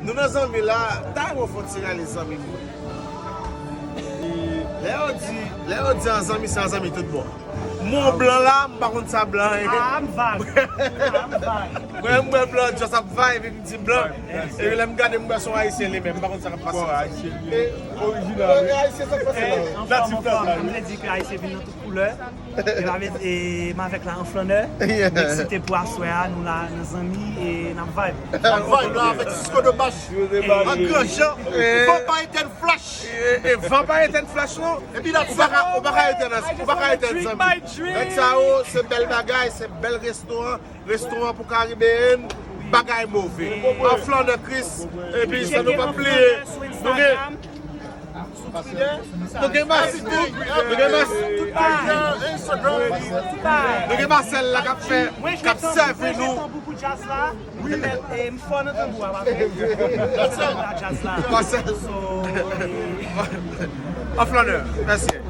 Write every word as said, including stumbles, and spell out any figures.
Nou nan zanmi la, ta yo fon ti rale zanmi m. Lè yo di, lè yo di an zanmi, se an zanmi tout bon. Mwen blan la, m pa konn sa blan ye. Ah, m vag. Ah, m vag. Mwen, m wè blan, just ap vay, epi m di blan. Epi lè m gade, m wè se yon ayisyen li menm, m pa konn sa k ap pase. Bon, ayisyen li orijinal, wi. Ayisyen, sa k pase la? Anfòm, anfòm. M vle di ke ayisyen vin nan tout koulè. E m avèk, e m avèk la an flannè. M eksite pou aswè a, nou la nan zanmi e n ap vibe. N ap vibe la avèk Cisco de Bach. An gran jan. Van pa etèn flash. E, e van pa etèn flash non. Epi dat sa, ou pa ka etèn, ou pa ka etèn zanmi. Nèg sa yo, se bèl bagay, se bèl restoran. Restoran pou Karibeyèn, bagay move. An flannè Chris, epi sa nou p ap bliye. Nou gen, nou gen Mas, nou gen Mas, nou gen Masèl la k ap fè, k ap sèvi nou. Mwen jwe tanbou, mwen jwe tanbou pou djaz la. Petèt, e, m fò nan tanbou a, pa vre? M fò nan djaz la. Masèl. So, e, an flannè, mèsi.